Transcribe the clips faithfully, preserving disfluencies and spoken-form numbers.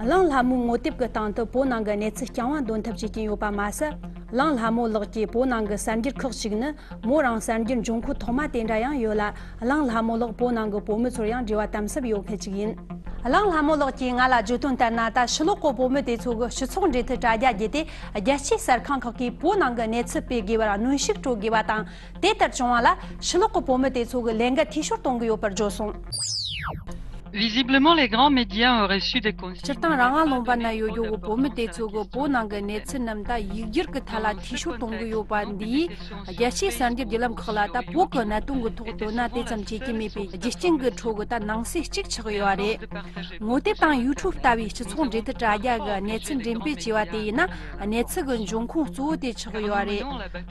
གླང་ལྷ་མོའི་ངོ་དེབ་ཀྱི་སྟེང་དུ་བོད་ནང་གི་གནས་ཚུལ་རྐྱང་བ་འདོན་ཐབས་བྱེད་ཀྱིན་ཡོད་པ་མ་ཟད། གླང་ལྷ་མོ་ལགས་ཀྱིས་བོད་ནང་གི་གསར་འགྱུར་ཁག་ཅིག་ནི་མོ་རང་གསར་འགྱུར་འབྱུང་ཁུངས་ཐོག་མ་དེ་འདྲ་ཡང་ཡོད་ལ། གླང་ལྷ་མོ་ལགས་བོད་ནང་གི་བོད་མི་ཚོར་ཡང་འབྲེལ་བ་དམ་ཟབ་ཡོད་མཁན་ཅིག་ཡིན། གླང་ལྷ་མོ་ལགས་ཀྱིས་ང་ལ་བརྗོད་དོན་ལྟར་ན། ད་ཕྱི་ལོགས་གི་བོད་མི་དེ་ཚོ་གི་སྤྱི་ཚོགས་འབྲེལ་མཐུད་དྲ་རྒྱ་བརྒྱུད་དེ་རྒྱལ་སྤྱིའི་གསར་ཁང་ཁག་གིས་བོད་ནང་གི་གནས་ཚུལ་སྤེལ་དགོས་པར་གནོན་ཤུགས་སྤྲོད་དགོས་པ་དང་། དེ་ལྟར་བྱུང་བ་ལ་ཕྱི་ལོགས་ཀྱི་བོད་མི་དེ་ཚོ་གི་ལས་འགན་འཐུས་ཤོར་གཏོང་གི་ཡོད་པར་བརྗོད་སོང་། Visiblement, les grands médias ont reçu des consignes. སྤྱིར་བཏང་རང་དབང་ལུང་པ་ན་ཡོད་རྒྱུ་གི་བོད་མི་དེ་ཚོ་གི་བོད་ནང་གི་གནས་ཚུལ་རྣམས་ད་ཡིག་སྒྱུར་གྱི་ཐད་ལ་འཐུས་ཤོར་གཏོང་གི་ཡོད་པ་འདིས། རྒྱལ་སྤྱིའི་གསར་འགྱུར་བརྒྱུད་ལམ་ཁག་ལ་ད་བོད་ཀྱི་གནད་དོན་གྱི་ཐོག་དོ་སྣང་དེ་ཙམ་བྱེད་ཀྱི་མེད་པའི་རྒྱུ་རྐྱེན་གྱི་ཁྲོད་ཀྱི་ད་ནང་གསེས་གཅིག་ཆགས་ཡོད་པ་རེད། ངོ་དེབ་དང་ཡུ་ཊུབ་ལྟ་བུའི་སྤྱི་ཚོགས་འབྲེལ་མཐུད་དྲ་རྒྱ་གི་གནས་ཚུལ་འགྲེམས་སྤེལ་བྱས་པ་དེ་ཡིན་ན། གནས་ཚུལ་གྱི་འབྱུང་ཁུངས་གཙོ་བོ་དེ་ཆགས་ཡོད་པ་རེད།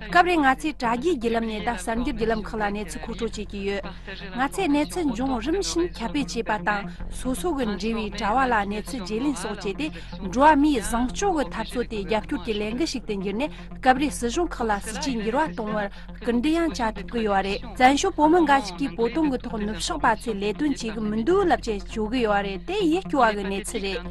སྐབས་རེ་ང་ཚོས་དྲ་རྒྱའི་བརྒྱུད་ལམ་ནས་ད་གསར་འགྱུར་བརྒྱུད་ལམ་ཁག་ལ་གནས་ཚུལ་མཁོ་སྤྲོད་བྱེད་ཀྱི་ཡོད། ང་ཚོས་གནས་ཚུལ་འབྱུང་རིམ་བཞིན་ཁྱབ་སྤེལ་བྱས་པ་དང་། སོ་སོ་གི་འབྲེལ་བའི་དྲ་བ་ལ་གནས་ཚུལ་བརྗེ་ལེན་སོགས་བྱས་ཏེ། འགྲོ་བ་མིའི་བཟང་སྤྱོད་ཀྱི་འཐབ་རྩོད་དེ་རྒྱབ་སྐྱོར་གྱི་ལས་འགུལ་ཞིག་ཏུ་འགྱུར་ནས། སྐབས་རེ་སྲིད་གཞུང་ཁག་ལ་སྲིད་ཇུས་འགྱུར་བ་གཏོང་བར་སྐུལ་འདེད་ཡང་བྱ་ཐུབ་ཀྱི་ཡོད་རེད། བཙན་བྱོལ་བོད་མི་འགའ་ཞིག་གིས་བོད་དོན་གྱི་ཐོག་ནུབ་ཕྱོགས་པ་ཚོས་ལས་དོན་བྱེད་ཀྱི་མི་འདུག་ལབ་བྱས་བརྗོད་ཀྱི་ཡོད་རེད། དེ་ཡིད་སྐྱོ་བ་གི་གནས་ཚུལ་རེད།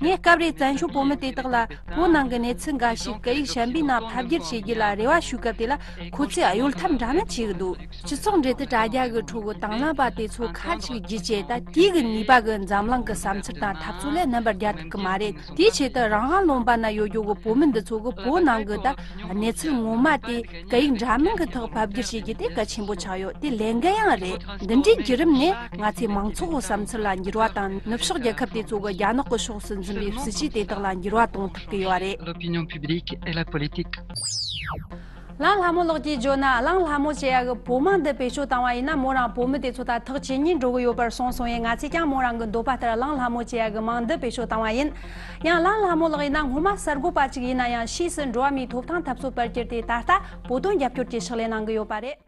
ངས་སྐབས་རེ་བཙན་བྱོལ་བོད་མི་དེ་དག་ལ་བོད་ནང་གི་གནས་ཚུལ་འགའ་ཞིག་སྐད་ཡིག་གཞན་པའི་ནང་ཕབ་བསྒྱུར་བྱེད་རྒྱུ་ལ་རེ་བ་ཞུ་སྐབས་དེ་ལ་ཁོ་ཚོས་གཡོལ་ཐབས་འདྲ་མིན་བྱེད་ཀྱི་འདུག་སྤྱི་ཚོགས་འབྲེལ་མཐུད་དྲ་རྒྱ་གི་ཁྲོད་ཀྱི་དང་བླངས་པ་དེ་ཚོ་ཁ་ཅིག་བརྒྱུད་བྱས། ད་དེའི་གི་ནུས་པ་གི་འཛམ་གླིང་གི་བསམ་ཚུལ་དང་འཐབ་རྩོད་ལ་རྣམ་པར་རྒྱལ་ཐུབ་ཀྱི་མ་རེད། དེའི་ཆེད་དུ་རང་དབང་ལུང་པ་ན་ཡོད་རྒྱུ་གི་བོད་མི་འདི་ཚོ་གི་བོད་ནང་གི་ད་གནས་ཚུལ་ངོ་མ་དེ་སྐད་ཡིག་འདྲ་མིན་གྱི་ཐོག་ཕབ་བསྒྱུར་བྱེད་རྒྱུ་དེ་གལ་ཆེན་པོ་ཆགས་ཡོད། དེ་ལས་འགན་ཡང་རེད། འདི་འདྲའི་བརྒྱུད་རིམ་ནས་ང་ཚོས་མང་ཚོགས་ཀྱི་བསམ་ཚུལ་ལ་འགྱུར་བ་དང་། ནུབ་ཕྱོགས་རྒྱལ་ཁབ་དེ་ཚོ་གི་རྒྱ་ནག་གི་ཕྱོགས་སུ་འཛིན་པའི་སྲིད་ཇུས་དེ་དག་ལ་འགྱུར་བ་གཏོང་ཐུབ་ཀྱི་ཡོད་རེད། L'opinion publique et la politique. གླང་ལྷ་མོ་ལགས་ཀྱིས་བརྗོད་ན། གླང་ལྷ་མོ་ཅེ་ཡ་གི་བོད་དམངས་འདི་བེད་སྤྱོད་བཏང་བ་ཡིན་ན། མོ་རང་བོད་མི་དེ་ཚོ་དང་ཐག་ཇེ་ཉེ་འགྲོ་གི་ཡོད་པར་གསུངས་སོང་བས། ང་ཚོས་ཀྱང་མོ་རང་གི་འདོད་པ་ལྟར་གླང་ལྷ་མོ་ཅེ་ཡ་གི་མིང་འདི་བེད་སྤྱོད་བཏང་བ་ཡིན། ཡང་གླང་ལྷ་མོ་ལགས་ཡིན་ན་སྔོན་མ་གསར་འགོད་པ་ཅིག་ཡིན་ན་ཡང་། ཕྱིས་སུ་འགྲོ་བ་མིའི་ཐོབ་ཐང་འཐབ་རྩོད་པར་གྱུར་ཏེ། ད་ལྟ་བོད་དོན་རྒྱབ་སྐྱོར་གྱི་ཕྱག་ལས་གནང་གི་ཡོད་པ་རེད།